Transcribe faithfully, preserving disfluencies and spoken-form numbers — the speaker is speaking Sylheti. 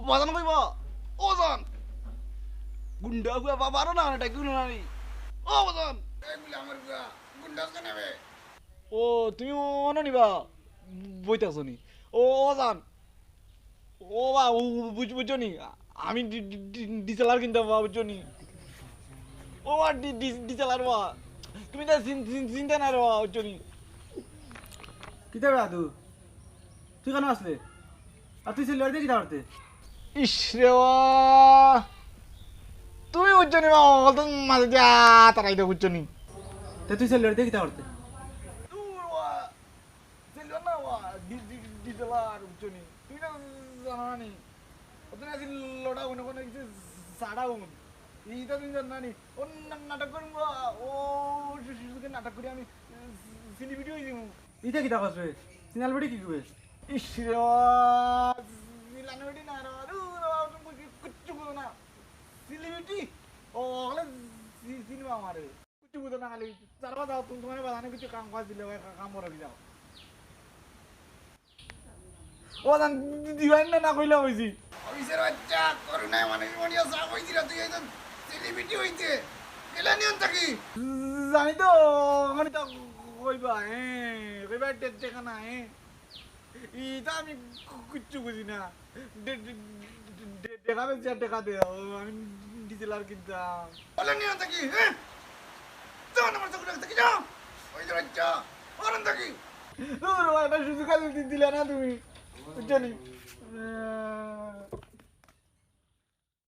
বাজান কইবা? ও জান, গুন্ডা ফুয়া বাবা আরো না, না, ডাকি না নি। ও বাজান, এগুলা আমার ফুয়া, গুন্ডা কেন বে? ও, তুমি অনো নিবা? বইতে আছো নি? ও, ও জান, ও বা, ও, ও, বুঝ-, বুঝছো নি? আমি ডি-, ডি-, ডি-, ডিসেলার কিনতাম বা, বুঝছো নি? ও বা, ডি-, ডি-, ডিসেলার বা। তুমি তো চিন-, চিন-, চিনতে না রে বা, বুঝছো নি? কিতা বে আদু? তুই কেন আসলে? আর তুই সিলভার দিয়ে কিতা করতে? ইস রে বা, তুমি বুঝছো নি বা, অকল তো মাঝে দিয়া তারাই তো বুঝছো নি। তে তুই সিলভার দিয়ে কিতা করতে? দূর বা, সিলভার না বা, ডি-, ডি-, ডিসেলার বুঝছো নি। তুমি না জানো না নি? ও তো না আছিল লড়া উন, ওখানে কিছু সাড়া উন। এইটা তুমি জানো না নি? ও না-, নাটক করবো, ও শু-, শু-, শুধু নাটক করি আমি সেলিব্রিটি হয়ে যাবো। ইটা কিতা কস বে? সিনাল বেটি কি কবে? ইস রে, সিনাল বেটি না রে, আরে রে, তুমি কি-, কিচ্ছু বুঝো না। সেলিব্রিটি, ও হলে সি-, সিনেমা আমারে। কিচ্ছু বুঝো না, খালি চারবার যাও, তুমি তোমার বাজানে কিছু কাম কাজ দিলে, ওই কা-, কাম করে যাও। ও জান, দি-, দিবাইন না, না কইলা হইছি। অফিসের বাচ্চা, করোনায় মানুষ মরিয়া সব হইছিল, তুই একজন সেলিব্রিটি হইতে। গেলে নিয়ন থাকি। জানি তো, ওখানে তো কইবা, হ্যাঁ, কইবা টে-, টেকা না, হ্যাঁ। ইটা আমি কু-, কিচ্ছু বুঝি না। দে-, দে-, দে-, দে-, দেখা বেশি আর টেকা দে, ও, আমি ডিজেল আর কিনতাম। বলে নিয়ন থাকি, হ্যাঁ? যাও না, আমার চোখে থাকি, যাও। ওই যে বাচ্চা, ওখানে থাকি। দূর, ও, একটা সুযোগ আছে, দি-, দিলে না তুমি। বুঝছো নি?